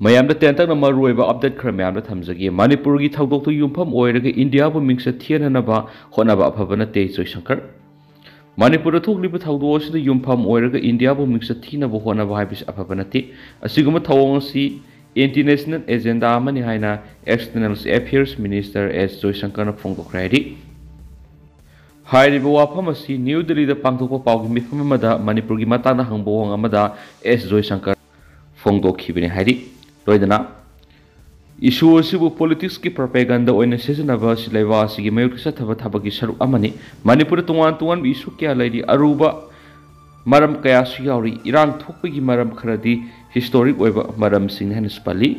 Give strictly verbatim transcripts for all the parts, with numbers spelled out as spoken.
ꯃꯌꯥꯝꯗ ꯇꯦꯟꯇꯛꯅ ꯃꯔꯨꯑꯣꯏꯕ ꯑꯞꯗꯦꯠ ꯈꯔ ꯃꯌꯥꯝꯗ ꯊꯝꯖꯒꯦ꯫ ꯃꯅꯤꯄꯨꯔꯒꯤ ꯊꯧꯗꯣꯛꯇ ꯌꯨꯝꯐꯝ ꯑꯣꯏꯔꯒ ꯏꯟꯗꯤꯌꯥꯕꯨ ꯃꯤꯡꯆꯠ ꯊꯤꯍꯟꯅꯕ ꯍꯣꯠꯅꯕ ꯑꯐꯕ ꯅꯠꯇꯦ, ꯖꯣꯏꯁꯪꯀꯔ꯫ ꯃꯅꯤꯄꯨꯔꯗ ꯊꯣꯛꯂꯤꯕ ꯊꯧꯗꯣꯛ ꯑꯁꯤꯗ ꯌꯨꯝꯐꯝ ꯑꯣꯏꯔꯒ ꯏꯟꯗꯤꯌꯥꯕꯨ ꯃꯤꯡꯆꯠ ꯊꯤꯅꯕ ꯍꯣꯠꯅꯕ ꯍꯥꯏꯕꯁꯤ ꯑꯐꯕ ꯅꯠꯇꯦ꯫ ꯑꯁꯤꯒꯨꯝꯕ ꯊꯧꯑꯣꯡ ꯑꯁꯤ ꯑꯦꯟꯇꯤ ꯅꯦꯁꯅꯦꯜ ꯑꯦꯖꯦꯟꯗꯥ ꯑꯃꯅꯤ ꯍꯥꯏꯅ ꯑꯦꯛꯁꯇꯔꯅꯦꯜ ꯑꯦꯐꯤꯌꯔꯁ ꯃꯤꯅꯤꯁꯇꯔ ꯑꯦꯁ ꯖꯣꯏꯁꯪꯀꯔꯅ ꯐꯣꯡꯗꯣꯛꯈ꯭ꯔꯦ ꯍꯥꯏꯔꯤ꯫ ꯍꯥꯏꯔꯤꯕ ꯋꯥꯐꯝ ꯑꯁꯤ ꯅ꯭ꯌꯨ ꯗꯤꯜꯂꯤꯗ ꯄꯥꯡꯊꯣꯛꯄ ꯄꯥꯎꯒꯤ ꯃꯤꯐꯝ ꯑꯃꯗ ꯃꯅꯤꯄꯨꯔꯒꯤ ꯃꯇꯥꯡꯗ ꯍꯪꯕ ꯋꯥꯍꯪ ꯑꯃꯗ ꯑꯦꯁ ꯖꯣꯏꯁꯪꯀꯔ ꯐꯣꯡꯗꯣꯛꯈꯤꯕꯅꯤ ꯍꯥꯏꯔꯤ꯫ ꯂꯣꯏꯅꯅ ꯏꯁꯨ ꯑꯁꯤꯕꯨ ꯄꯣꯂꯤꯇꯤꯛꯁꯀꯤ ꯄ꯭ꯔꯣꯄꯦꯒꯟꯗ ꯑꯣꯏꯅ ꯁꯤꯖꯤꯟꯅꯕ ꯑꯁꯤ ꯂꯩꯕꯥꯛ ꯑꯁꯤꯒꯤ ꯃꯥꯌꯣꯛꯇ ꯆꯠꯊꯕ ꯊꯕꯛꯀꯤ ꯁꯔꯨꯛ ꯑꯃꯅꯤ꯫ ꯃꯅꯤꯄꯨꯔꯗ ꯇꯣꯉꯥꯟ ꯇꯣꯉꯥꯟꯕ ꯏꯁꯨ ꯀꯌꯥ ꯂꯩꯔꯤ꯫ ꯑꯔꯨꯕ ꯃꯔꯝ ꯀꯌꯥꯁꯨ ꯌꯥꯎꯔꯤ꯫ ꯏꯔꯥꯡ ꯊꯣꯛꯄꯒꯤ ꯃꯔꯝ ꯈꯔꯗꯤ ꯍꯤꯁꯇꯣꯔꯤꯛ ꯑꯣꯏꯕ ꯃꯔꯝꯁꯤꯡꯅꯤ ꯍꯥꯏꯅꯁꯨ ꯄꯜꯂꯤ꯫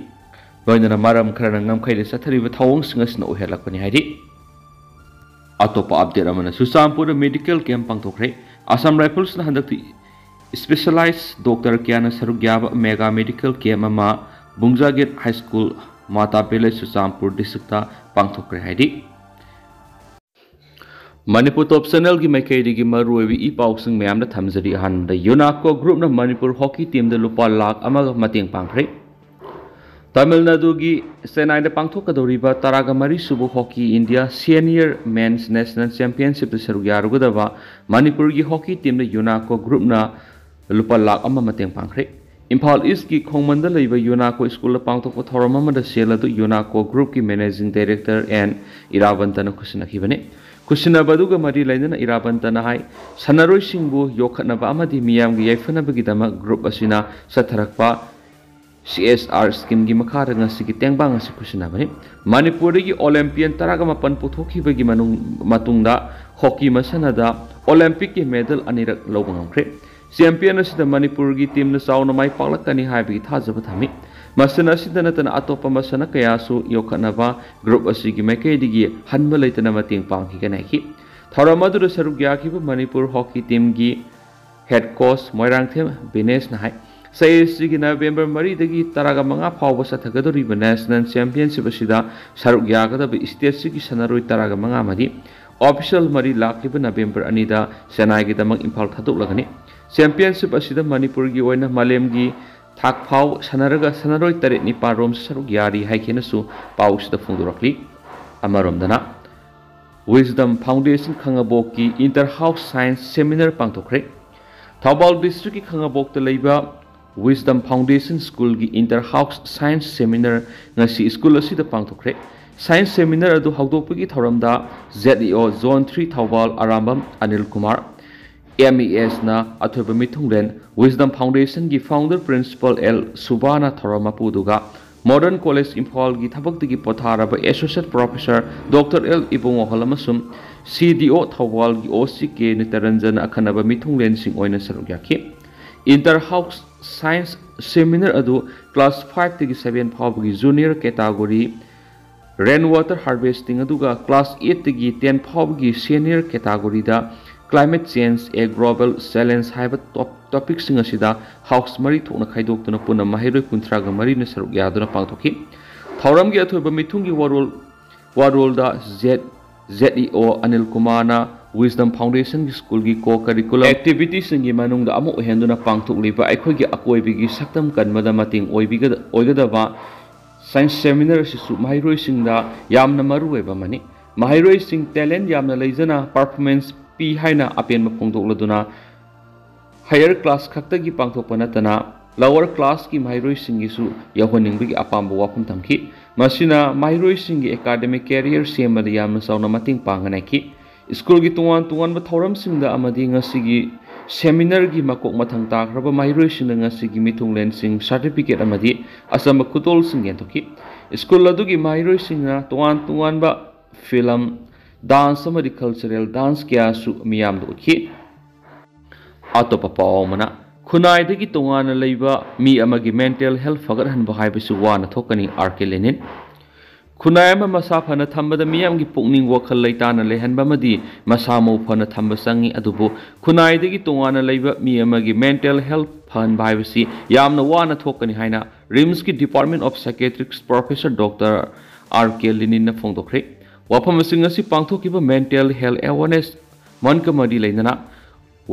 ꯂꯣꯏꯅꯅ ꯃꯔꯝ ꯈꯔꯅ ꯉꯝꯈꯩꯗ ꯆꯠꯊꯔꯤꯕ ꯊꯧꯑꯣꯡꯁꯤꯡ ꯑꯁꯤꯅ ꯑꯣꯏꯍꯜꯂꯛꯄꯅꯤ ꯍꯥꯏꯔꯤ꯫ ꯑꯇꯣꯞꯄ ꯑꯞꯗꯦꯠ ꯑꯃꯅ ꯆꯨꯔꯆꯥꯟꯄꯨꯔꯗ ꯃꯦꯗꯤꯀꯦꯜ ꯀꯦꯝꯞ ꯄꯥꯡꯊꯣꯛꯈ꯭ꯔꯦ꯫ ꯑꯁꯥꯝ ꯔꯥꯏꯐꯜꯁꯅ ꯍꯟꯗꯛꯇꯤ ꯁ꯭ꯄꯦꯁꯦꯂꯥꯏꯖ ꯗꯣꯛꯇꯔ ꯀꯌꯥꯅ ꯁꯔꯨꯛ ꯌꯥꯕ ꯃꯦꯒꯥ ꯃꯦꯗꯤꯀꯦꯜ ꯀꯦꯝꯞ ꯑꯃ Bungjaget high school, Mata village, Churachandpur district ꯄꯥꯡꯊꯣꯛꯈ꯭ꯔꯦ ꯍꯥꯏꯔꯤ꯫ ꯃꯅꯤꯄꯨꯔ ꯇꯣꯞ ꯆꯦꯅꯦꯜꯒꯤ ꯃꯥꯏꯀꯩꯗꯒꯤ ꯃꯔꯨꯑꯣꯏꯕ ꯏ ꯄꯥꯎꯁꯤꯡ ꯃꯌꯥꯝꯗ ꯊꯝꯖꯔꯤ꯫ ꯑꯍꯥꯟꯕꯗ, ꯌꯨꯅꯥꯀꯣ ꯒ꯭ꯔꯨꯞꯅ ꯃꯅꯤꯄꯨꯔ ꯍꯣꯀꯤ ꯇꯤꯝꯗ ꯂꯨꯄꯥ ꯂꯥꯈ ꯑꯃꯒ ꯃꯇꯦꯡ ꯄꯥꯡꯈ꯭ꯔꯦ꯫ ꯇꯥꯃꯤꯜ ꯅꯥꯗꯨꯒꯤ ꯆꯦꯟꯅꯥꯏꯗ ꯄꯥꯡꯊꯣꯛꯀꯗꯧꯔꯤꯕ ꯇꯔꯥꯒ ꯃꯔꯤ ꯁꯨꯕ ꯍꯣꯀꯤ ꯏꯟꯗꯤꯌꯥ ꯁꯦꯅꯤꯌꯔ ꯃꯦꯟꯁ ꯅꯦꯁꯅꯦꯜ ꯆꯦꯝꯄꯤꯌꯟꯁꯤꯞꯇ ꯁꯔꯨꯛ ꯌꯥꯔꯨꯒꯗꯕ ꯃꯅꯤꯄꯨꯔꯒꯤ ꯍꯣꯀꯤ ꯇꯤꯝꯗ ꯌꯨꯅꯥꯀꯣ ꯒ꯭ꯔꯨꯞꯅ ꯂꯨꯄꯥ ꯂꯥꯈ ꯑꯃ ꯃꯇꯦꯡ ꯄꯥꯡꯈ꯭ꯔꯦ꯫ ꯏꯝꯐꯥꯜ ꯏꯁꯀꯤ ꯈꯣꯡꯃꯟꯗ ꯂꯩꯕ ꯌꯨꯅꯥꯀꯣ ꯁ꯭ꯀꯨꯜꯗ ꯄꯥꯡꯊꯣꯛꯄ ꯊꯧꯔꯝ ꯑꯃꯗ ꯁꯦꯜ ꯑꯗꯨ ꯌꯨꯅꯥꯀꯣ ꯒ꯭ꯔꯨꯞꯀꯤ ꯃꯦꯅꯦꯖꯤꯡ ꯗꯥꯏꯔꯦꯛꯇꯔ ꯑꯦꯟ ꯏꯔꯥꯕꯟꯇꯅ ꯈꯨꯠꯁꯤꯟꯅꯈꯤꯕꯅꯤ꯫ ꯈꯨꯠꯁꯤꯟꯅꯕ ꯑꯗꯨꯒ ꯃꯔꯤ ꯂꯩꯅꯅ ꯏꯔꯥꯕꯟꯇꯅ ꯍꯥꯏ, ꯁꯥꯟꯅꯔꯣꯏꯁꯤꯡꯕꯨ ꯌꯣꯛꯈꯠꯅꯕ ꯑꯃꯗꯤ ꯃꯤꯌꯥꯝꯒꯤ ꯌꯥꯏꯐꯅꯕꯒꯤꯗꯃꯛ ꯒ꯭ꯔꯨꯞ ꯑꯁꯤꯅ ꯆꯠꯊꯔꯛꯄ ꯁꯤ ꯑꯦꯁ ꯑꯥꯔ ꯁ꯭ꯀꯤꯝꯒꯤ ꯃꯈꯥꯗ ꯉꯁꯤꯒꯤ ꯇꯦꯡꯕꯥꯡ ꯑꯁꯤ ꯈꯨꯠꯁꯤꯟꯅꯕꯅꯤ꯫ ꯃꯅꯤꯄꯨꯔꯗꯒꯤ ꯑꯣꯂꯦꯝꯄꯤꯌꯟ ꯇꯔꯥꯒ ꯃꯥꯄꯟ ꯄꯨꯊꯣꯛꯈꯤꯕꯒꯤ ꯃꯅꯨꯡ-, ꯃꯇꯨꯡꯗ ꯍꯣꯀꯤ ꯃꯁꯥꯟꯅꯗ ꯑꯣꯂꯦꯝꯄꯤꯛꯀꯤ ꯃꯦꯗꯜ ꯑꯅꯤꯔꯛ ꯂꯧꯕ ꯉꯝꯈ꯭ꯔꯦ꯫ ꯆꯦꯝꯄꯤꯌꯟ ꯑꯁꯤꯗ ꯃꯅꯤꯄꯨꯔꯒꯤ ꯇꯤꯝꯅ ꯆꯥꯎꯅ ꯃꯥꯏ ꯄꯥꯛꯂꯛꯀꯅꯤ ꯍꯥꯏꯕꯒꯤ ꯊꯥꯖꯕ ꯊꯝꯃꯤ꯫ ꯃꯁꯥꯟꯅ ꯑꯁꯤꯗ ꯅꯠꯇꯅ ꯑꯇꯣꯞꯄ ꯃꯁꯥꯟꯅ ꯀꯌꯥꯁꯨ ꯌꯣꯛꯈꯠꯅꯕ ꯒ꯭ꯔꯨꯞ ꯑꯁꯤꯒꯤ ꯃꯥꯏꯀꯩꯗꯒꯤ ꯍꯟꯕ ꯂꯩꯇꯅ ꯃꯇꯦꯡ ꯄꯥꯡꯈꯤꯒꯅꯤ ꯍꯥꯏꯈꯤ꯫ ꯊꯧꯔꯝ ꯑꯗꯨꯗ ꯁꯔꯨꯛ ꯌꯥꯈꯤꯕ ꯃꯅꯤꯄꯨꯔ ꯍꯣꯀꯤ ꯇꯤꯝꯒꯤ ꯍꯦꯗ ꯀꯣꯆ ꯃꯣꯏꯔꯥꯡꯊꯦꯝ ꯕꯤꯅꯦꯁꯅ ꯍꯥꯏ, ꯆꯍꯤ ꯑꯁꯤꯒꯤ ꯅꯕꯦꯝꯕꯔ ꯃꯔꯤꯗꯒꯤ ꯇꯔꯥꯒ ꯃꯉꯥ ꯐꯥꯎꯕ ꯆꯠꯊꯒꯗꯧꯔꯤꯕ ꯅꯦꯁꯅꯦꯜ ꯆꯦꯝꯄꯤꯌꯟꯁꯤꯞ ꯑꯁꯤꯗ ꯁꯔꯨꯛ ꯌꯥꯒꯗꯕ ꯁ꯭ꯇꯦꯠꯁꯤꯒꯤ ꯁꯥꯟꯅꯔꯣꯏ ꯇꯔꯥꯒ ꯃꯉꯥ ꯑꯃꯗꯤ ꯑꯣꯐꯤꯁꯤꯌꯦꯜ ꯃꯔꯤ ꯂꯥꯛꯂꯤꯕ ꯅꯕꯦꯝꯕꯔ ꯑꯅꯤꯗ ꯆꯦꯟꯅꯥꯏꯒꯤꯗꯃꯛ ꯏꯝꯐꯥꯜ ꯊꯥꯗꯣꯛꯂꯒꯅꯤ꯫ ꯆꯦꯝꯄꯤꯌꯟꯁꯤꯞ ꯑꯁꯤꯗ ꯃꯅꯤꯄꯨꯔꯒꯤ ꯑꯣꯏꯅ ꯃꯥꯂꯦꯝꯒꯤ ꯊꯥꯛ ꯐꯥꯎ ꯁꯥꯟꯅꯔꯒ ꯁꯥꯟꯅꯔꯣꯏ ꯇꯔꯦꯠ ꯅꯤꯄꯥꯜ ꯔꯣꯝ ꯁꯔꯨꯛ ꯌꯥꯔꯤ ꯍꯥꯏꯈꯤꯅꯁꯨ ꯄꯥꯎꯁꯤꯗ ꯐꯣꯡꯗꯣꯔꯛꯂꯤ꯫ ꯑꯃꯔꯣꯝꯗꯅ, Wisdom Foundation ꯈꯥꯉꯕꯣꯛꯀꯤ Inter House Science Seminar ꯄꯥꯡꯊꯣꯛꯈ꯭ꯔꯦ꯫ Thoubal ꯗꯤꯁꯇ꯭ꯔꯤꯛꯀꯤ ꯈꯥꯉꯕꯣꯛꯇ ꯂꯩꯕ Wisdom Foundation ꯁ꯭ꯀꯨꯜꯒꯤ Inter House Science Seminar ꯉꯁꯤ ꯁ꯭ꯀꯨꯜ ꯑꯁꯤꯗ ꯄꯥꯡꯊꯣꯛꯈ꯭ꯔꯦ꯫ Science Seminar ꯑꯗꯨ ꯍꯧꯗꯣꯛꯄꯒꯤ ꯊꯧꯔꯝꯗ Z E O Zone three Thoubal Arambam Anil Kumar, M E S ꯅ ꯑꯊꯣꯏꯕ ꯃꯤꯊꯨꯡꯂꯦꯟ, Wisdom Foundation ꯒꯤ Founder Principal L ꯁꯨꯕꯥꯅ ꯊꯧꯔꯝ ꯃꯄꯨꯗꯨꯒ Modern College ꯏꯝꯐꯥꯜꯒꯤ ꯊꯕꯛꯇꯒꯤ ꯄꯣꯊꯥꯔꯕ Associate Professor Doctor L ꯏꯕꯨꯡꯉꯣꯍꯜ ꯑꯃꯁꯨꯡ C D O ꯊꯧꯕꯥꯜꯒꯤ O C K ꯅꯤꯇꯔꯟꯖꯟ ꯑꯈꯟꯅꯕ ꯃꯤꯊꯨꯡꯂꯦꯟꯁꯤꯡ ꯑꯣꯏꯅ ꯁꯔꯨꯛ ꯌꯥꯈꯤ꯫ Inter House Science Seminar ꯑꯗꯨ class five ꯇꯒꯤ seven ꯐꯥꯎꯕꯒꯤ junior category, rain water harvesting, ꯑꯗꯨꯒ class eight ꯇꯒꯤ ten ꯐꯥꯎꯕꯒꯤ senior category the Climate Change, A Global Challenge ꯍꯥꯏꯕ top-, topic ꯁꯤꯡ ꯑꯁꯤꯗ house ꯃꯔꯤ ꯊꯣꯛꯅ ꯈꯥꯏꯗꯣꯛꯇꯨꯅ ꯄꯨꯟꯅ ꯃꯍꯩꯔꯣꯏ ꯀꯨꯟꯊ꯭ꯔꯥꯒ ꯃꯔꯤꯅ ꯁꯔꯨꯛ ꯌꯥꯗꯨꯅ ꯄꯥꯡꯊꯣꯛꯈꯤ꯫ ꯊꯧꯔꯝꯒꯤ ꯑꯊꯣꯏꯕ ꯃꯤꯊꯨꯡꯒꯤ ꯋꯥꯔꯣꯜ, ꯋꯥꯔꯣꯜꯗ Z-, Z E O Anil ꯀꯨꯃꯥꯔꯅ Wisdom Foundation ꯒꯤ ꯁ꯭ꯀꯨꯜꯒꯤ co-curricular activity ꯁꯤꯡꯒꯤ ꯃꯅꯨꯡꯗ ꯑꯃ ꯑꯣꯏꯍꯟꯗꯨꯅ ꯄꯥꯡꯊꯣꯛꯂꯤꯕ ꯑꯩꯈꯣꯏꯒꯤ ꯑꯀꯣꯏꯕꯒꯤ ꯁꯛꯇꯝ ꯀꯟꯕꯗ ꯃꯇꯦꯡ ꯑꯣꯏꯕꯤꯒꯗ-, ꯑꯣꯏꯒꯗꯕ Science Seminar ꯑꯁꯤꯁꯨ ꯃꯍꯩꯔꯣꯏꯁꯤꯡꯗ ꯌꯥꯝꯅ ꯃꯔꯨ ꯑꯣꯏꯕ ꯑꯃꯅꯤ꯫ ꯃꯍꯩꯔꯣꯏꯁꯤꯡ talent ꯌꯥꯝꯅ ꯂꯩꯖꯅ performance ꯄꯤ ꯍꯥꯏꯅ ꯑꯄꯦꯟꯕ ꯐꯣꯡꯗꯣꯛꯂꯗꯨꯅ higher class ꯈꯛꯇꯒꯤ ꯄꯥꯡꯊꯣꯛꯄ ꯅꯠꯇꯅ lower class ꯀꯤ ꯃꯍꯩꯔꯣꯏꯁꯤꯡꯒꯤꯁꯨ ꯌꯧꯍꯟꯅꯤꯡꯕꯒꯤ ꯑꯄꯥꯝꯕ ꯋꯥꯐꯝ ꯊꯝꯈꯤ꯫ ꯃꯁꯤꯅ ꯃꯍꯩꯔꯣꯏꯁꯤꯡꯒꯤ academic career ꯁꯦꯝꯕꯗ ꯌꯥꯝꯅ ꯆꯥꯎꯅ ꯃꯇꯦꯡ ꯄꯥꯡꯒꯅꯤ ꯍꯥꯏꯈꯤ꯫ ꯁ꯭ꯀꯨꯜꯒꯤ ꯇꯣꯉꯥꯟ ꯇꯣꯉꯥꯟꯕ ꯊꯧꯔꯝꯁꯤꯡꯗ ꯑꯃꯗꯤ ꯉꯁꯤꯒꯤ seminar ꯒꯤ ꯃꯀꯣꯛ ꯃꯊꯪ ꯇꯥꯈ꯭ꯔꯕ ꯃꯍꯩꯔꯣꯏꯁꯤꯡꯅ ꯉꯁꯤꯒꯤ ꯃꯤꯊꯨꯡꯂꯦꯟꯁꯤꯡ, certificate ꯑꯃꯗꯤ ꯑꯆꯝꯕ ꯈꯨꯗꯣꯜꯁꯤꯡ ꯌꯦꯟꯊꯣꯛꯈꯤ꯫ ꯁ꯭ꯀꯨꯜ ꯑꯗꯨꯒꯤ ꯃꯍꯩꯔꯣꯏꯁꯤꯡꯅ ꯇꯣꯉꯥꯟ ꯇꯣꯉꯥꯟꯕ film, dance ꯑꯃꯗꯤ cultural dance ꯀꯌꯥꯁꯨ ꯃꯤꯌꯥꯝꯗ ꯎꯠꯈꯤ꯫ ꯑꯇꯣꯞꯄ ꯄꯥꯎ ꯑꯃꯅ, ꯈꯨꯟꯅꯥꯏꯗꯒꯤ ꯇꯣꯉꯥꯟꯅ ꯂꯩꯕ ꯃꯤ ꯑꯃꯒꯤ mental health ꯐꯒꯠꯍꯟꯕ ꯍꯥꯏꯕꯁꯤ ꯋꯥꯅ ꯊꯣꯛꯀꯅꯤ, R K Lenin꯫ ꯈꯨꯟꯅꯥꯏ ꯑꯃ ꯃꯁꯥ ꯐꯅ ꯊꯝꯕꯗ ꯃꯤꯌꯥꯝꯒꯤ ꯄꯨꯛꯅꯤꯡ ꯋꯥꯈꯜ ꯂꯩꯇꯥꯅ ꯂꯩꯍꯟꯕ ꯑꯃꯗꯤ ꯃꯁꯥ ꯃꯎ ꯐꯅ ꯊꯝꯕ ꯆꯪꯏ, ꯑꯗꯨꯕꯨ ꯈꯨꯟꯅꯥꯏꯗꯒꯤ ꯇꯣꯉꯥꯟꯅ ꯂꯩꯕ ꯃꯤ ꯑꯃꯒꯤ mental health ꯐꯍꯟꯕ ꯍꯥꯏꯕꯁꯤ ꯌꯥꯝꯅ ꯋꯥꯅ ꯊꯣꯛꯀꯅꯤ ꯍꯥꯏꯅ RIMS ꯀꯤ Department of Psychiatrics Professor Doctor R K Lenin ꯅ ꯐꯣꯡꯗꯣꯛꯈ꯭ꯔꯦ꯫ ꯋꯥꯐꯝꯁꯤꯡ ꯑꯁꯤ ꯄꯥꯡꯊꯣꯛꯈꯤꯕ Mental Health Awareness Month ꯀ ꯃꯔꯤ ꯂꯩꯅꯅ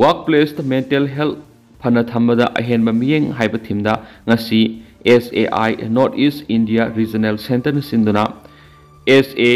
Workplace ꯇ mental health ꯐꯅ ꯊꯝꯕꯗ ꯑꯍꯦꯟꯕ ꯃꯤꯠꯌꯦꯡ ꯍꯥꯏꯕ ꯊꯤꯝꯗ ꯉꯁꯤ S A I North East India Regional Centreꯅ ꯁꯤꯟꯗꯨꯅ S A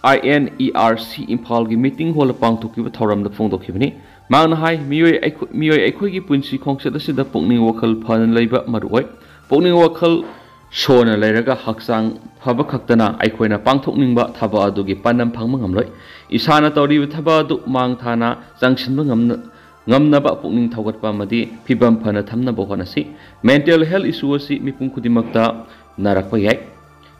I N E R C ꯏꯝꯐꯥꯜꯒꯤ meeting hallꯗ ꯄꯥꯡꯊꯣꯛꯈꯤꯕ ꯊꯧꯔꯝꯗ ꯐꯣꯡꯗꯣꯛꯈꯤꯕꯅꯤ꯫ ꯃꯍꯥꯛꯅ ꯍꯥꯏ, ꯃꯤꯑꯣꯏ ꯑꯩꯈꯣꯏ, ꯃꯤꯑꯣꯏ ꯑꯩꯈꯣꯏꯒꯤ ꯄꯨꯟꯁꯤ ꯈꯣꯡꯆꯠ ꯑꯁꯤꯗ ꯄꯨꯛꯅꯤꯡ ꯋꯥꯈꯜ ꯐꯅ ꯂꯩꯕ ꯃꯔꯨꯑꯣꯏ꯫ ꯄꯨꯛꯅꯤꯡ ꯋꯥꯈꯜ ꯁꯣꯟꯅ ꯂꯩꯔꯒ ꯍꯛꯆꯥꯡ ꯐꯕ ꯈꯛꯇꯅ ꯑꯩꯈꯣꯏꯅ ꯄꯥꯡꯊꯣꯛꯅꯤꯡꯕ ꯊꯕꯛ ꯑꯗꯨꯒꯤ ꯄꯥꯟꯗꯝ ꯐꯪꯕ ꯉꯝꯂꯣꯏ꯫ ꯏꯁꯥꯅ ꯇꯧꯔꯤꯕ ꯊꯕꯛ ꯑꯗꯨ ꯃꯥꯡ ꯊꯥꯅ ꯆꯪꯁꯤꯟꯕ ꯉꯝꯅ-, ꯉꯝꯅꯕ ꯄꯨꯛꯅꯤꯡ ꯊꯧꯒꯠꯄ ꯑꯃꯗꯤ ꯐꯤꯕꯝ ꯐꯅ ꯊꯝꯅꯕ ꯍꯣꯠꯅꯁꯤ꯫ Mental health issue ꯑꯁꯤ ꯃꯤꯄꯨꯝ ꯈꯨꯗꯤꯡꯃꯛꯇ ꯅꯥꯔꯛꯄ ꯌꯥꯏ꯫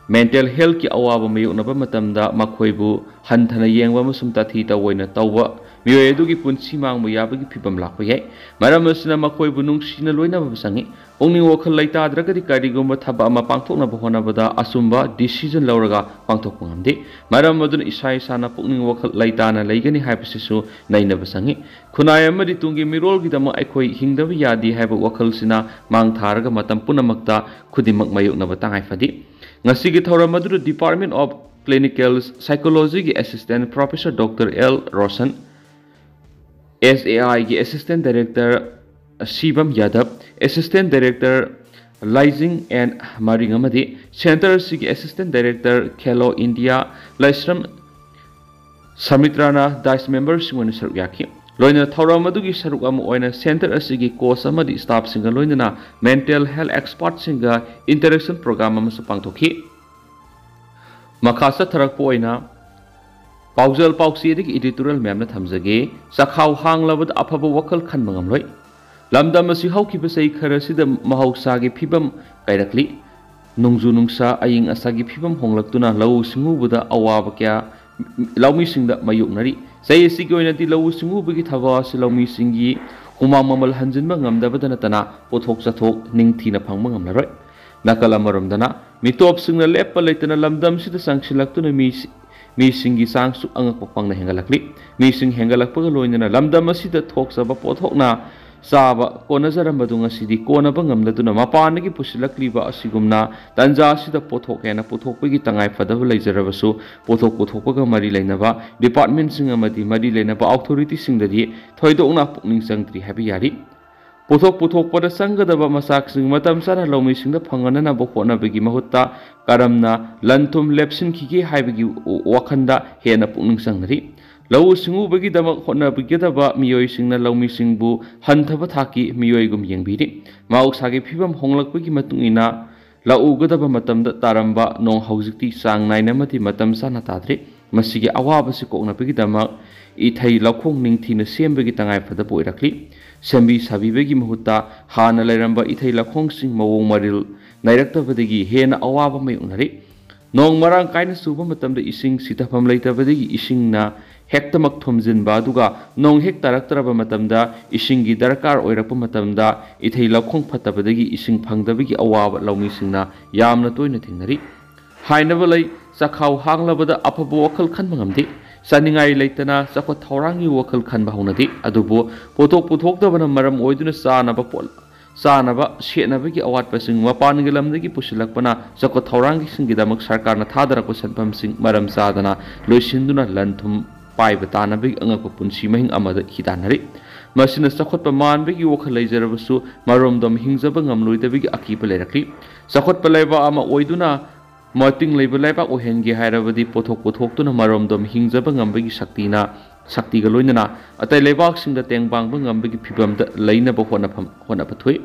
Mental healthꯀꯤ ꯑꯋꯥꯕ ꯃꯥꯌꯣꯛꯅꯕ ꯃꯇꯝꯗ ꯃꯈꯣꯏꯕꯨ ꯍꯟꯊꯅ ꯌꯦꯡꯕ ꯑꯃꯁꯨꯡ ꯇꯥꯊꯤ ꯇꯧꯑꯣꯏꯅ ꯇꯧꯕ ꯃꯤꯑꯣꯏ ꯑꯗꯨꯒꯤ ꯄꯨꯟꯁꯤ ꯃꯥꯡꯕ ꯌꯥꯕꯒꯤ ꯐꯤꯚꯝ ꯂꯥꯛꯄ ꯌꯥꯏ꯫ ꯃꯔꯝ ꯑꯁꯤꯅ ꯃꯈꯣꯏꯕꯨ ꯅꯨꯡꯁꯤꯅ ꯂꯣꯏꯅꯕ ꯆꯪꯏ꯫ ꯄꯨꯛꯅꯤꯡ ꯋꯥꯈꯜ ꯂꯩꯇꯥꯗ꯭ꯔꯒꯗꯤ ꯀꯔꯤꯒꯨꯝꯕ ꯊꯕꯛ ꯑꯃ ꯄꯥꯡꯊꯣꯛꯅꯕ ꯍꯣꯠꯅꯕꯗ ꯑꯆꯨꯝꯕ decision ꯂꯧꯔꯒ ꯄꯥꯡꯊꯣꯛꯄ ꯉꯝꯗꯦ꯫ ꯃꯔꯝ ꯑꯗꯨꯅ ꯏꯁꯥ ꯏꯁꯥꯅ ꯄꯨꯛꯅꯤꯡ ꯋꯥꯈꯜ ꯂꯩꯇꯥꯅ ꯂꯩꯒꯅꯤ ꯍꯥꯏꯕꯁꯤꯁꯨ ꯅꯩꯅꯕ ꯆꯪꯏ꯫ ꯈꯨꯟꯅꯥꯏ ꯑꯃꯗꯤ ꯇꯨꯡꯒꯤ ꯃꯤꯔꯣꯜꯒꯤꯗꯃꯛ ꯑꯩꯈꯣꯏ ꯍꯤꯡꯗꯕ ꯌꯥꯗꯦ ꯍꯥꯏꯕ ꯋꯥꯈꯜꯁꯤꯅ ꯃꯥꯡ ꯊꯥꯔꯒ ꯃꯇꯝ ꯄꯨꯝꯅꯃꯛꯇ ꯈꯨꯗꯤꯡꯃꯛ ꯃꯥꯌꯣꯛꯅꯕ ꯇꯉꯥꯏ ꯐꯗꯦ꯫ ꯉꯁꯤꯒꯤ ꯊꯧꯔꯝ ꯑꯗꯨꯗ Department of Clinical Psychologyꯒꯤ Assistant Professor Doctor L Roshan, S A Iꯒꯤ Assistant Director Shibam Yadav, Assistant Director Laijing N Maring ꯑꯃꯗꯤ Centre ꯑꯁꯤꯒꯤ Assistant Director Khelo India Laishram Samitrana Dice memberꯁꯤꯡ ꯑꯣꯏꯅ ꯁꯔꯨꯛ ꯌꯥꯈꯤ꯫ ꯂꯣꯏꯅꯅ ꯊꯧꯔꯝ ꯑꯗꯨꯒꯤ ꯁꯔꯨꯛ ꯑꯃ ꯑꯣꯏꯅ Centre ꯑꯁꯤꯒꯤ coach ꯑꯃꯗꯤ staffꯁꯤꯡꯒ ꯂꯣꯏꯅꯅ mental health expertꯁꯤꯡꯒ interaction program ꯑꯃꯁꯨ ꯄꯥꯡꯊꯣꯛꯈꯤ꯫ ꯃꯈꯥ ꯆꯠꯊꯔꯛꯄ ꯑꯣꯏꯅ ꯄꯥꯎꯖꯦꯜ ꯄꯥꯎꯆꯦꯗꯒꯤ editorial ꯃꯌꯥꯝꯅ ꯊꯝꯖꯒꯦ꯫ ꯆꯈꯥꯎ ꯍꯥꯡꯂꯕꯗ ꯑꯐꯕ ꯋꯥꯈꯜ ꯈꯟꯕ ꯉꯝꯂꯣꯏ꯫ ꯂꯝꯗꯝ ꯑꯁꯤ ꯍꯧꯈꯤꯕ ꯆꯍꯤ ꯈꯔꯁꯤꯗ ꯃꯍꯧꯁꯥꯒꯤ ꯐꯤꯕꯝ ꯀꯥꯏꯔꯛꯂꯤ꯫ ꯅꯣꯡꯖꯨ ꯅꯨꯡꯁꯥ, ꯑꯏꯪ ꯑꯁꯥꯒꯤ ꯐꯤꯕꯝ ꯍꯣꯡꯂꯛꯇꯨꯅ ꯂꯧꯎ ꯁꯤꯡꯎꯕꯗ ꯑꯋꯥꯕ ꯀꯌꯥ ꯂꯧꯃꯤꯁꯤꯡꯗ ꯃꯥꯌꯣꯛꯅꯔꯤ꯫ ꯆꯍꯤ ꯑꯁꯤꯒꯤ ꯑꯣꯏꯅꯗꯤ ꯂꯧꯎ ꯁꯤꯡꯎꯕꯒꯤ ꯊꯕꯛ ꯑꯁꯤ ꯂꯧꯃꯤꯁꯤꯡꯒꯤ ꯍꯨꯃꯥꯡ ꯃꯃꯜ ꯍꯟꯖꯤꯟꯕ ꯉꯝꯗꯕꯗ ꯅꯠꯇꯅ ꯄꯣꯠꯊꯣꯛ ꯆꯥꯊꯣꯛ ꯅꯤꯡꯊꯤꯅ ꯐꯪꯕ ꯉꯝꯂꯔꯣꯏ꯫ ꯅꯥꯀꯜ ꯑꯃꯔꯣꯝꯗꯅ ꯃꯤꯇꯣꯞꯁꯤꯡꯅ ꯂꯦꯞꯄ ꯂꯩꯇꯅ ꯂꯝꯗꯝꯁꯤꯗ ꯆꯪꯁꯤꯜꯂꯛꯇꯨꯅ ꯃꯤ ꯃꯤꯁꯤꯡꯒꯤ ꯆꯥꯡꯁꯨ ꯑꯉꯛꯄ ꯐꯪꯅ ꯍꯦꯟꯒꯠꯂꯛꯂꯤ꯫ ꯃꯤꯁꯤꯡ ꯍꯦꯟꯒꯠꯂꯛꯄꯒ ꯂꯣꯏꯅꯅ ꯂꯝꯗꯝ ꯑꯁꯤꯗ ꯊꯣꯛꯆꯕ ꯄꯣꯠꯊꯣꯛꯅ ꯆꯥꯕ ꯀꯣꯟꯅꯖꯔꯝꯕꯗꯨ ꯉꯁꯤꯗꯤ ꯀꯣꯟꯅꯕ ꯉꯝꯂꯗꯨꯅ ꯃꯄꯥꯟꯗꯒꯤ ꯄꯨꯁꯤꯜꯂꯛꯂꯤꯕ ꯑꯁꯤꯒꯨꯝꯅ ꯇꯥꯟꯖꯥ ꯑꯁꯤꯗ ꯄꯣꯠꯊꯣꯛ ꯍꯦꯟꯅ ꯄꯨꯊꯣꯛꯄꯒꯤ ꯇꯉꯥꯏ ꯐꯗꯕ ꯂꯩꯖꯔꯕꯁꯨ ꯄꯣꯠꯊꯣꯛ ꯄꯨꯊꯣꯛꯄꯒ ꯃꯔꯤ ꯂꯩꯅꯕ departmentꯁꯤꯡ ꯑꯃꯗꯤ ꯃꯔꯤ ꯂꯩꯅꯕ authorityꯁꯤꯡꯗꯗꯤ ꯊꯣꯏꯗꯣꯛꯅ ꯄꯨꯛꯅꯤꯡ ꯆꯪꯗ꯭ꯔꯤ ꯍꯥꯏꯕ ꯌꯥꯔꯤ꯫ ꯄꯣꯠꯊꯣꯛ ꯄꯨꯊꯣꯛꯄꯗ ꯆꯪꯒꯗꯕ ꯃꯆꯥꯛꯁꯤꯡ ꯃꯇꯝ ꯆꯥꯅ ꯂꯧꯃꯤꯁꯤꯡꯗ ꯐꯪꯍꯟꯅꯅꯕ ꯍꯣꯠꯅꯕꯒꯤ ꯃꯍꯨꯠꯇ ꯀꯔꯝꯅ ꯂꯟ ꯊꯨꯝ ꯂꯦꯞꯁꯤꯟꯈꯤꯒꯦ ꯍꯥꯏꯕꯒꯤ ꯋꯥꯈꯜꯗ ꯍꯦꯟꯅ ꯄꯨꯛꯅꯤꯡ ꯆꯪꯅꯔꯤ꯫ ꯂꯧꯎ ꯁꯤꯡꯎꯕꯒꯤꯗꯃꯛ ꯍꯣꯠꯅꯕꯤꯒꯗꯕ ꯃꯤꯑꯣꯏꯁꯤꯡꯅ ꯂꯧꯃꯤꯁꯤꯡꯕꯨ ꯍꯟꯊꯕ ꯊꯥꯛꯀꯤ ꯃꯤꯑꯣꯏꯒꯨꯝ ꯌꯦꯡꯕꯤꯔꯤ꯫ ꯃꯍꯧꯁꯥꯒꯤ ꯐꯤꯕꯝ ꯍꯣꯡꯂꯛꯄꯒꯤ ꯃꯇꯨꯡ ꯏꯟꯅ ꯂꯧ ꯎꯒꯗꯕ ꯃꯇꯝꯗ ꯇꯥꯔꯝꯕ ꯅꯣꯡ ꯍꯧꯖꯤꯛꯇꯤ ꯆꯥꯡ ꯅꯥꯏꯅ ꯑꯃꯗꯤ ꯃꯇꯝ ꯆꯥꯅ ꯇꯥꯗ꯭ꯔꯦ꯫ ꯃꯁꯤꯒꯤ ꯑꯋꯥꯕꯁꯤ ꯀꯣꯛꯅꯕꯒꯤꯗꯃꯛ ꯏꯊꯩ ꯂꯧꯈꯣꯡ ꯅꯤꯡꯊꯤꯅ ꯁꯦꯝꯕꯒꯤ ꯇꯉꯥꯏꯐꯗꯕ ꯑꯣꯏꯔꯛꯂꯤ꯫ ꯁꯦꯝꯕꯤ ꯁꯥꯕꯤꯕꯒꯤ ꯃꯍꯨꯠꯇ ꯍꯥꯟꯅ ꯂꯩꯔꯝꯕ ꯏꯊꯩ ꯂꯧꯈꯣꯡꯁꯤꯡ ꯃꯑꯣꯡ ꯃꯔꯤꯜ ꯅꯥꯏꯔꯛꯇꯕꯗꯒꯤ ꯍꯦꯟꯅ ꯑꯋꯥꯕ ꯃꯥꯌꯣꯛꯅꯔꯤ꯫ ꯅꯣꯡ ꯃꯔꯥꯡ ꯀꯥꯏꯅ ꯆꯨꯕ ꯃꯇꯝꯗ ꯏꯁꯤꯡ ꯁꯤꯊꯐꯝ ꯂꯩꯇꯕꯗꯒꯤ ꯏꯁꯤꯡꯅ ꯍꯦꯛꯇꯃꯛ ꯊꯨꯝꯖꯤꯟꯕ, ꯑꯗꯨꯒ ꯅꯣꯡ ꯍꯦꯛ ꯇꯥꯔꯛꯇ꯭ꯔꯕ ꯃꯇꯝꯗ ꯏꯁꯤꯡꯒꯤ ꯗꯔꯀꯥꯔ ꯑꯣꯏꯔꯛꯄ ꯃꯇꯝꯗ ꯏꯊꯩ ꯂꯧꯈꯣꯡ ꯐꯠꯇꯕꯗꯒꯤ ꯏꯁꯤꯡ ꯐꯪꯗꯕꯒꯤ ꯑꯋꯥꯕ ꯂꯧꯃꯤꯁꯤꯡꯅ ꯌꯥꯝꯅ ꯇꯣꯏꯅ ꯊꯦꯡꯅꯔꯤ꯫ ꯍꯥꯏꯅꯕ ꯂꯩ, ꯆꯈꯥꯎ ꯍꯥꯡꯂꯕꯗ ꯑꯐꯕ ꯋꯥꯈꯜ ꯈꯟꯕ ꯉꯝꯗꯦ꯫ ꯆꯥꯅꯤꯡꯉꯥꯏ ꯂꯩꯇꯅ ꯆꯥꯎꯈꯠ ꯊꯧꯔꯥꯡꯒꯤ ꯋꯥꯈꯜ ꯈꯟꯕ ꯍꯧꯅꯗꯦ꯫ ꯑꯗꯨꯕꯨ ꯄꯣꯠꯊꯣꯛ ꯄꯨꯊꯣꯛꯇꯕꯅ ꯃꯔꯝ ꯑꯣꯏꯗꯨꯅ ꯆꯥꯅꯕ ꯄꯣꯠ ꯆꯥꯅꯕ ꯁꯦꯠꯅꯕꯒꯤ ꯑꯋꯥꯠꯄꯁꯤꯡ ꯃꯄꯥꯟꯒꯤ ꯂꯝꯗꯒꯤ ꯄꯨꯁꯤꯜꯂꯛꯄꯅ ꯆꯥꯎꯈꯠ ꯊꯧꯔꯥꯡꯒꯤꯁꯤꯡꯒꯤꯗꯃꯛ ꯁꯔꯀꯥꯔꯅ ꯊꯥꯗꯔꯛꯄ ꯁꯦꯟꯐꯝꯁꯤꯡ ꯃꯔꯝ ꯆꯥꯗꯅ ꯂꯣꯏꯁꯤꯟꯗꯨꯅ ꯂꯟ ꯊꯨꯝ ꯄꯥꯏꯕ ꯇꯥꯅꯕꯒꯤ ꯑꯉꯛꯄ ꯄꯨꯟꯁꯤ ꯃꯍꯤꯡ ꯑꯃꯗ ꯍꯤꯗꯥꯟꯅꯔꯤ꯫ ꯃꯁꯤꯅ ꯆꯥꯎꯈꯠꯄ ꯃꯥꯟꯕꯒꯤ ꯋꯥꯈꯜ ꯂꯩꯖꯔꯕꯁꯨ ꯃꯔꯣꯝꯗꯣꯝ ꯍꯤꯡꯖꯕ ꯉꯝꯂꯣꯏꯗꯕꯒꯤ ꯑꯀꯤꯕ ꯂꯩꯔꯛꯂꯤ꯫ ꯆꯥꯎꯈꯠꯄ ꯂꯩꯕꯥꯛ ꯑꯃ ꯑꯣꯏꯗꯨꯅ ꯃꯇꯤꯡ ꯂꯩꯕ ꯂꯩꯕꯥꯛ ꯑꯣꯏꯍꯟꯒꯦ ꯍꯥꯏꯔꯕꯗꯤ ꯄꯣꯠꯊꯣꯛ ꯄꯨꯊꯣꯛꯇꯨꯅ ꯃꯔꯣꯝꯗꯣꯝ ꯍꯤꯡꯖꯕ ꯉꯝꯕꯒꯤ ꯁꯛꯇꯤꯅ, ꯁꯛꯇꯤꯒ ꯂꯣꯏꯅꯅ ꯑꯇꯩ ꯂꯩꯕꯥꯛꯁꯤꯡꯗ ꯇꯦꯡꯕꯥꯡꯕ ꯉꯝꯕꯒꯤ ꯐꯤꯕꯝꯗ ꯂꯩꯅꯕ ꯍꯣꯠꯅꯐꯝ, ꯍꯣꯠꯅꯕ ꯊꯣꯛꯏ꯫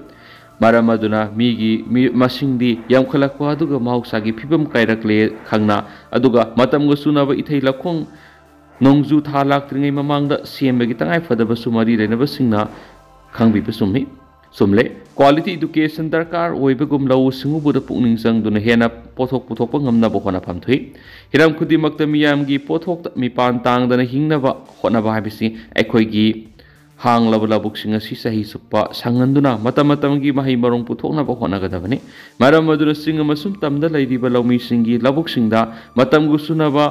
ꯃꯔꯝ ꯑꯗꯨꯅ ꯃꯤꯒꯤ ꯃꯤ ꯃꯁꯤꯡꯗꯤ ꯌꯥꯝꯈꯠꯂꯛꯄ ꯑꯗꯨꯒ ꯃꯍꯧꯁꯥꯒꯤ ꯐꯤꯕꯝ ꯀꯥꯏꯔꯛꯂꯦ ꯈꯪꯅ, ꯑꯗꯨꯒ ꯃꯇꯝꯒ ꯆꯨꯅꯕ ꯏꯊꯩ ꯂꯧꯈꯣꯡ ꯅꯣꯡꯖꯨ ꯊꯥ ꯂꯥꯛꯇ꯭ꯔꯤꯉꯩ ꯃꯃꯥꯡꯗ ꯁꯦꯝꯕꯒꯤ ꯇꯉꯥꯏꯐꯗꯕꯁꯨ ꯃꯔꯤ ꯂꯩꯅꯕꯁꯤꯡꯅ ꯈꯪꯕꯤꯕ ꯆꯨꯝꯃꯤ꯫ ꯆꯨꯝꯂꯦ꯫ Quality education ꯗꯔꯀꯥꯔ ꯑꯣꯏꯕꯒꯨꯝ ꯂꯧꯎ ꯁꯤꯡꯎꯕꯗ ꯄꯨꯛꯅꯤꯡ ꯆꯪꯗꯨꯅ ꯍꯦꯟꯅ ꯄꯣꯠꯊꯣꯛ ꯄꯨꯊꯣꯛꯄ ꯉꯝꯅꯕ ꯍꯣꯠꯅꯐꯝ ꯊꯣꯛꯏ꯫ ꯍꯤꯔꯝ ꯈꯨꯗꯤꯡꯃꯛꯇ ꯃꯤꯌꯥꯝꯒꯤ ꯄꯣꯠꯊꯣꯛꯇ ꯃꯤꯄꯥꯟ ꯇꯥꯡꯗꯅ ꯍꯤꯡꯅꯕ ꯍꯣꯠꯅꯕ ꯍꯥꯏꯕꯁꯤ ꯑꯩꯈꯣꯏꯒꯤ ꯍꯥꯡꯂꯕ ꯂꯧꯕꯨꯛꯁꯤꯡ ꯑꯁꯤ ꯆꯍꯤ ꯆꯨꯞꯄ ꯁꯪꯍꯟꯗꯨꯅ ꯃꯇꯝ ꯃꯇꯝꯒꯤ ꯃꯍꯩ ꯃꯔꯣꯡ ꯄꯨꯊꯣꯛꯅꯕ ꯍꯣꯠꯅꯒꯗꯕꯅꯤ꯫ ꯃꯔꯝ ꯑꯗꯨꯅ ꯆꯤꯡ ꯑꯃꯁꯨꯡ ꯇꯝꯗ ꯂꯩꯔꯤꯕ ꯂꯧꯃꯤꯁꯤꯡꯒꯤ ꯂꯧꯕꯨꯛꯁꯤꯡꯗ ꯃꯇꯝꯒ ꯆꯨꯅꯕ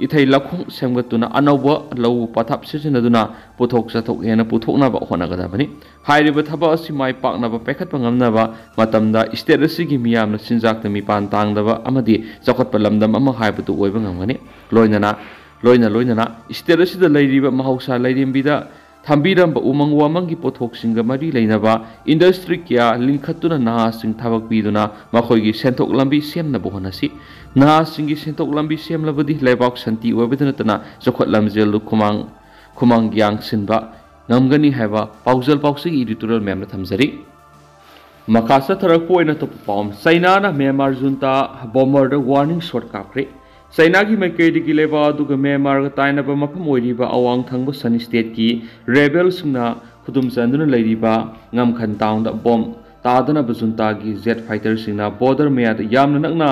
ꯏꯊꯩ ꯂꯧꯈꯣꯡ ꯁꯦꯝꯒꯠꯇꯨꯅ ꯑꯅꯧꯕ ꯂꯧ ꯄꯊꯥꯞ ꯁꯤꯖꯤꯟꯅꯗꯨꯅ ꯄꯣꯠꯊꯣꯛ ꯆꯥꯊꯣꯛ ꯍꯦꯟꯅ ꯄꯨꯊꯣꯛꯅꯕ ꯍꯣꯠꯅꯒꯗꯕꯅꯤ꯫ ꯍꯥꯏꯔꯤꯕ ꯊꯕꯛ ꯑꯁꯤ ꯃꯥꯏ ꯄꯥꯛꯅꯕ ꯄꯥꯏꯈꯠꯄ ꯉꯝꯅꯕ ꯃꯇꯝꯗ state ꯑꯁꯤꯒꯤ ꯃꯤꯌꯥꯝꯅ ꯆꯤꯟꯖꯥꯛꯇ ꯃꯤꯄꯥꯟ ꯇꯥꯡꯗꯕ ꯑꯃꯗꯤ ꯆꯥꯎꯈꯠꯄ ꯂꯝꯗꯝ ꯑꯃ ꯍꯥꯏꯕꯗꯨ ꯑꯣꯏꯕ ꯉꯝꯒꯅꯤ꯫ ꯂꯣꯏꯅꯅ, ꯂꯣꯏꯅ ꯂꯣꯏꯅꯅ state ꯑꯁꯤꯗ ꯂꯩꯔꯤꯕ ꯃꯍꯧꯁꯥ ꯂꯥꯏꯔꯦꯝꯕꯤꯗ ꯊꯝꯕꯤꯔꯝꯕ ꯎꯃꯪ ꯋꯥꯃꯪꯒꯤ ꯄꯣꯠꯊꯣꯛꯁꯤꯡꯒ ꯃꯔꯤ ꯂꯩꯅꯕ ꯏꯟꯗꯁꯇ꯭ꯔꯤ ꯀꯌꯥ ꯂꯤꯡꯈꯠꯇꯨꯅ ꯅꯍꯥꯁꯤꯡ ꯊꯕꯛ ꯄꯤꯗꯨꯅ ꯃꯈꯣꯏꯒꯤ ꯁꯦꯟꯊꯣꯛ ꯂꯝꯕꯤ ꯁꯦꯝꯅꯕ ꯍꯣꯠꯅꯁꯤ꯫ ꯅꯍꯥꯁꯤꯡꯒꯤ ꯁꯦꯟꯊꯣꯛ ꯂꯝꯕꯤ ꯁꯦꯝꯂꯕꯗꯤ ꯂꯩꯕꯥꯛ ꯁꯥꯟꯇꯤ ꯑꯣꯏꯕꯗ ꯅꯠꯇꯅ ꯆꯥꯎꯈꯠ ꯂꯝꯖꯦꯜꯗꯨ ꯈꯨꯃꯥꯡ ꯈꯨꯃꯥꯡ ꯌꯥꯡꯁꯤꯟꯕ ꯉꯝꯒꯅꯤ ꯍꯥꯏꯕ ꯄꯥꯎꯖꯦꯜ ꯄꯥꯎꯆꯦꯒꯤ editorial ꯃꯌꯥꯝꯅ ꯊꯝꯖꯔꯤ꯫ ꯃꯈꯥ ꯆꯠꯊꯔꯛꯄ ꯑꯣꯏꯅ ꯑꯇꯣꯞꯄ ꯄꯥꯎ ꯑꯃ, ꯆꯩꯅꯥꯅ ꯃ꯭ꯌꯥꯟꯃꯥꯔ ꯖꯨꯟꯇꯥ ꯕꯣꯝꯕꯔꯗ ꯋꯥꯔꯅꯤꯡ ꯁꯣꯠ ꯀꯥꯞꯈ꯭ꯔꯦ꯫ ꯆꯩꯅꯥꯒꯤ ꯃꯥꯏꯀꯩꯗꯒꯤ ꯂꯩꯕꯥꯛ ꯑꯗꯨꯒ ꯃ꯭ꯌꯥꯟꯃꯥꯔꯒ ꯇꯥꯏꯅꯕ ꯃꯐꯝ ꯑꯣꯏꯔꯤꯕ ꯑꯋꯥꯡ ꯊꯪꯕ ꯁꯟ ꯁ꯭ꯇꯦꯠꯀꯤ ꯔꯦꯕꯦꯜꯁꯤꯡꯅ ꯈꯨꯗꯨꯝ ꯆꯟꯗꯨꯅ ꯂꯩꯔꯤꯕ ꯉꯝꯈꯟ ꯇꯥꯎꯟꯗ ꯕꯣꯝ ꯇꯥꯗꯅꯕ ꯖꯨꯟꯇꯥꯒꯤ ꯖꯦꯠ ꯐꯥꯏꯇꯔꯁꯤꯡꯅ ꯕꯣꯔꯗꯔ ꯃꯌꯥꯗ ꯌꯥꯝꯅ ꯅꯛꯅ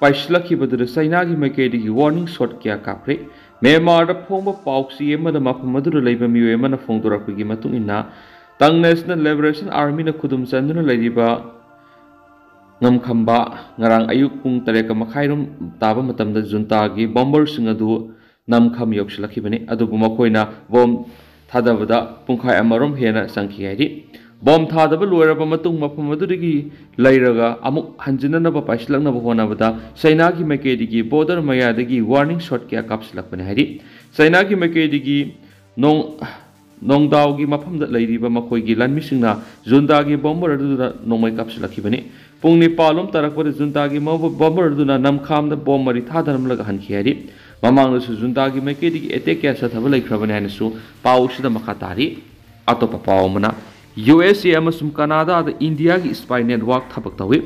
ꯄꯥꯏꯁꯤꯜꯂꯛꯈꯤꯕꯗꯨꯗ ꯆꯩꯅꯥꯒꯤ ꯃꯥꯏꯀꯩꯗꯒꯤ ꯋꯥꯔꯅꯤꯡ ꯁꯣꯠ ꯀꯌꯥ ꯀꯥꯞꯈ꯭ꯔꯦ꯫ ꯃ꯭ꯌꯥꯟꯃꯥꯔꯗ ꯐꯣꯡꯕ ꯄꯥꯎꯆꯦ ꯑꯃꯗ ꯃꯐꯝ ꯑꯗꯨꯗ ꯂꯩꯕ ꯃꯤꯑꯣꯏ ꯑꯃꯅ ꯐꯣꯡꯗꯣꯔꯛꯄꯒꯤ ꯃꯇꯨꯡ ꯏꯟꯅ, ꯇꯪ ꯅꯦꯁꯅꯦꯜ ꯂꯤꯕꯔꯦꯁꯟ ꯑꯥꯔꯃꯤꯅ ꯈꯨꯗꯨꯝ ꯆꯟꯗꯨꯅ ꯂꯩꯔꯤꯕ ꯉꯝꯈꯝꯕ ꯉꯔꯥꯡ ꯑꯌꯨꯛ ꯄꯨꯡ ꯇꯔꯦꯠꯀ ꯃꯈꯥꯏꯔꯣꯝ ꯇꯥꯕ ꯃꯇꯝꯗ ꯖꯨꯟꯇꯥꯒꯤ ꯕꯣꯝꯕꯔꯁꯤꯡ ꯑꯗꯨ ꯅꯝꯈꯝ ꯌꯧꯁꯤꯜꯂꯛꯈꯤꯕꯅꯤ꯫ ꯑꯗꯨꯕꯨ ꯃꯈꯣꯏꯅ ꯕꯣꯝ ꯊꯥꯗꯕꯗ ꯄꯨꯡꯈꯥꯏ ꯑꯃꯔꯣꯝ ꯍꯦꯟꯅ ꯆꯪꯈꯤ ꯍꯥꯏꯔꯤ꯫ ꯕꯣꯝ ꯊꯥꯗꯕ ꯂꯣꯏꯔꯕ ꯃꯇꯨꯡ ꯃꯐꯝ ꯑꯗꯨꯗꯒꯤ ꯂꯩꯔꯒ ꯑꯃꯨꯛ ꯍꯟꯖꯤꯟꯅꯅꯕ ꯄꯥꯏꯁꯤꯜꯂꯛꯅꯕ ꯍꯣꯠꯅꯕꯗ ꯆꯩꯅꯥꯒꯤ ꯃꯥꯏꯀꯩꯗꯒꯤ ꯕꯣꯔꯗꯔ ꯃꯌꯥꯗꯒꯤ ꯋꯥꯔꯅꯤꯡ ꯁꯣꯠ ꯀꯌꯥ ꯀꯥꯞꯁꯤꯜꯂꯛꯄꯅꯤ ꯍꯥꯏꯔꯤ꯫ ꯆꯩꯅꯥꯒꯤ ꯃꯥꯏꯀꯩꯗꯒꯤ ꯅꯣꯡ ꯅꯣꯡꯗꯥꯎꯒꯤ ꯃꯐꯝꯗ ꯂꯩꯔꯤꯕ ꯃꯈꯣꯏꯒꯤ ꯂꯥꯟꯃꯤꯁꯤꯡꯅ ꯖꯨꯟꯗꯥꯒꯤ ꯕꯣꯝꯕꯔ ꯑꯗꯨꯗ ꯅꯣꯡꯃꯩ ꯀꯥꯞꯁꯤꯜꯂꯛꯈꯤꯕꯅꯤ꯫ ꯄꯨꯡ ꯅꯤꯄꯥꯜ ꯂꯣꯝ ꯇꯥꯔꯛꯄꯗ ꯖꯨꯟꯇꯥꯒꯤ ꯃꯣ-, ꯕꯣꯝꯕꯔ ꯑꯗꯨꯅ ꯅꯝꯈꯥꯝꯗ ꯕꯣꯝ ꯃꯔꯤ ꯊꯥꯗꯔꯝꯂꯒ ꯍꯟꯈꯤ ꯍꯥꯏꯔꯤ꯫ ꯃꯃꯥꯡꯗꯁꯨ ꯖꯨꯟꯇꯥꯒꯤ ꯃꯥꯏꯀꯩꯗꯒꯤ ꯑꯦꯇꯦꯛ ꯀꯌꯥ ꯆꯠꯊꯕ ꯂꯩꯈ꯭ꯔꯕꯅꯤ ꯍꯥꯏꯅꯁꯨ ꯄꯥꯎ ꯑꯁꯤꯗ ꯃꯈꯥ ꯇꯥꯔꯤ꯫ ꯑꯇꯣꯞꯄ ꯄꯥꯎ ꯑꯃꯅ, ꯌꯨ ꯑꯦꯁ ꯑꯦ ꯑꯃꯁꯨꯡ ꯀꯅꯥꯗꯥꯗ ꯏꯟꯗꯤꯌꯥꯒꯤ spy network ꯊꯕꯛ ꯇꯧꯏ꯫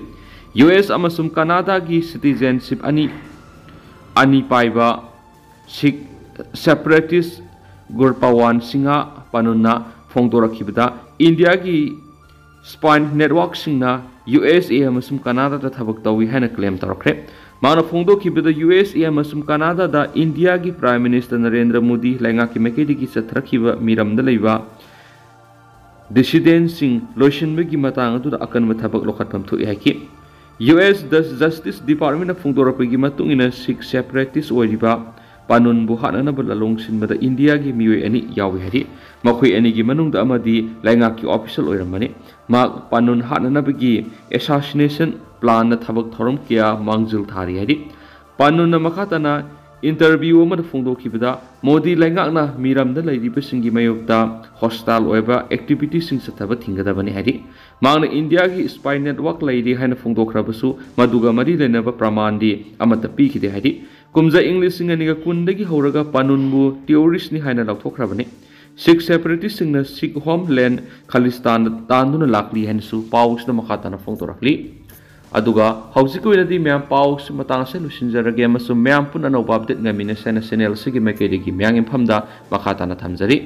ꯌꯨ ꯑꯦꯁ ꯑꯃꯁꯨꯡ ꯀꯅꯥꯗꯥꯒꯤ citizenship ꯑꯅꯤ, ꯑꯅꯤ ꯄꯥꯏꯕ ꯁꯤꯈ separatist ꯒꯨꯔꯄꯋꯥꯟ ꯁꯤꯡꯍ ꯄꯥꯅꯨꯟꯅ ꯐꯣꯡꯗꯣꯔꯛꯈꯤꯕꯗ, ꯏꯟꯗꯤꯌꯥꯒꯤ spy networkꯁꯤꯡꯅ ꯌꯨ ꯑꯦꯁ ꯑꯦ ꯑꯃꯁꯨꯡ ꯀꯅꯥꯗꯥꯗ ꯊꯕꯛ ꯇꯧꯏ ꯍꯥꯏꯅ claim ꯇꯧꯔꯛꯈ꯭ꯔꯦ꯫ ꯃꯥꯅ ꯐꯣꯡꯗꯣꯛꯈꯤꯕꯗ, ꯌꯨ ꯑꯦꯁ ꯑꯦ ꯑꯃꯁꯨꯡ ꯀꯅꯥꯗꯥꯗ ꯏꯟꯗꯤꯌꯥꯒꯤ Prime Minister ꯅꯔꯦꯟꯗ꯭ꯔ ꯃꯣꯗꯤ ꯂꯩꯉꯥꯛꯀꯤ ꯃꯥꯏꯀꯩꯗꯒꯤ ꯆꯠꯊꯔꯛꯈꯤꯕ ꯃꯤꯔꯝꯗ ꯂꯩꯕ dissidentꯁꯤꯡ ꯂꯣꯏꯁꯤꯟꯕꯒꯤ ꯃꯇꯥꯡ ꯑꯗꯨꯗ ꯑꯀꯟꯕ ꯊꯕꯛ ꯂꯧꯈꯠꯐꯝ ꯊꯣꯛꯏ ꯍꯥꯏꯈꯤ꯫ ꯌꯨ ꯑꯦꯁ ꯖꯁ-, Justice Departmentꯅ ꯐꯣꯡꯗꯣꯔꯛꯄꯒꯤ ꯃꯇꯨꯡ ꯏꯟꯅ, ꯁꯤꯈ separatist ꯑꯣꯏꯔꯤꯕ ꯄꯥꯅꯨꯟꯕꯨ ꯍꯥꯠꯅꯅꯕ ꯂꯥꯂꯣꯡ ꯁꯤꯟꯕꯗ ꯏꯟꯗꯤꯌꯥꯒꯤ ꯃꯤꯑꯣꯏ ꯑꯅꯤ ꯌꯥꯎꯏ ꯍꯥꯏꯔꯤ꯫ ꯃꯈꯣꯏ ꯑꯅꯤꯒꯤ ꯃꯅꯨꯡꯗ ꯑꯃꯗꯤ ꯂꯩꯉꯥꯛꯀꯤ official ꯑꯣꯏꯔꯝꯕꯅꯤ꯫ ꯃꯍꯥꯛ ꯄꯥꯅꯨꯟ ꯍꯥꯠꯅꯅꯕꯒꯤ assassination planꯗ ꯊꯕꯛ ꯊꯧꯔꯝ ꯀꯌꯥ ꯃꯥꯡꯖꯤꯜ ꯊꯥꯔꯤ ꯍꯥꯏꯔꯤ꯫ ꯄꯥꯅꯨꯟꯅ ꯃꯈꯥ ꯇꯥꯅ ꯏꯟꯇꯔꯚ꯭ꯌꯨ ꯑꯃꯗ ꯐꯣꯡꯗꯣꯛꯈꯤꯕꯗ ꯃꯣꯗꯤ ꯂꯩꯉꯥꯛꯅ ꯃꯤꯔꯝꯗ ꯂꯩꯔꯤꯕꯁꯤꯡꯒꯤ ꯃꯥꯌꯣꯛꯇ ꯍꯣꯁꯇꯥꯏꯜ ꯑꯣꯏꯕ ꯑꯦꯛꯇꯤꯚꯤꯇꯤꯁꯤꯡ ꯆꯠꯊꯕ ꯊꯤꯡꯒꯗꯕꯅꯤ ꯍꯥꯏꯔꯤ꯫ ꯃꯍꯥꯛꯅ ꯏꯟꯗꯤꯌꯥꯒꯤ ꯁ꯭ꯄꯥꯏ ꯅꯦꯠꯋꯥꯔꯛ ꯂꯩꯔꯤ ꯍꯥꯏꯅ ꯐꯣꯡꯗꯣꯛꯈ꯭ꯔꯕꯁꯨ ꯃꯗꯨꯒ ꯃꯔꯤ ꯂꯩꯅꯕ ꯄ꯭ꯔꯃꯥꯟꯗꯤ ꯑꯃꯠꯇ ꯄꯤꯈꯤꯗꯦ ꯍꯥꯏꯔꯤ꯫ ꯀꯨꯝꯖꯥ ꯏꯪ ꯂꯤꯁꯤꯡ ꯑꯅꯤꯒ ꯀꯨꯟꯗꯒꯤ ꯍꯧꯔꯒ ꯄꯥꯅꯨꯟꯕꯨ ꯇꯦꯔꯣꯔꯤꯁ꯭ꯠꯅꯤ ꯍꯥꯏꯅ ꯂꯥꯎꯊꯣꯛꯈ꯭ꯔꯕꯅꯤ꯫ ꯁꯤꯈ ꯁꯦꯄꯔꯦꯇꯤꯁ꯭ꯠꯁꯤꯡꯅ ꯁꯤꯈ ꯍꯣꯝꯂꯦꯟꯗ ꯈꯥꯂꯤꯁꯇꯥꯟꯗ ꯇꯥꯟꯗꯨꯅ ꯂꯥꯛꯂꯤ ꯍꯥꯏꯅꯁꯨ ꯄꯥꯎꯁꯤꯗ ꯃꯈꯥ ꯇꯥꯅ ꯐꯣꯡꯗꯣꯔꯛꯂꯤ꯫ ꯑꯗꯨꯒ ꯍꯧꯖꯤꯛꯀꯤ ꯑꯣꯏꯅꯗꯤ ꯃꯌꯥꯝ ꯄꯥꯎꯁꯤ ꯃꯇꯥꯡ ꯑꯁꯤꯗ ꯂꯣꯏꯁꯤꯟꯖꯔꯒꯦ ꯑꯃꯁꯨꯡ ꯃꯌꯥꯝ ꯄꯨꯟꯅ ꯑꯅꯧꯕ ꯑꯞꯗꯦꯠ ꯉꯥꯏꯃꯤꯟꯅꯁꯦ ꯍꯥꯏꯅ ꯆꯦꯅꯦꯜ ꯑꯁꯤꯒꯤ ꯃꯥꯏꯀꯩꯗꯒꯤ ꯃꯌꯥꯝꯒꯤ ꯃꯐꯝꯗ ꯃꯈꯥ ꯇꯥꯅ ꯊꯝꯖꯔꯤ꯫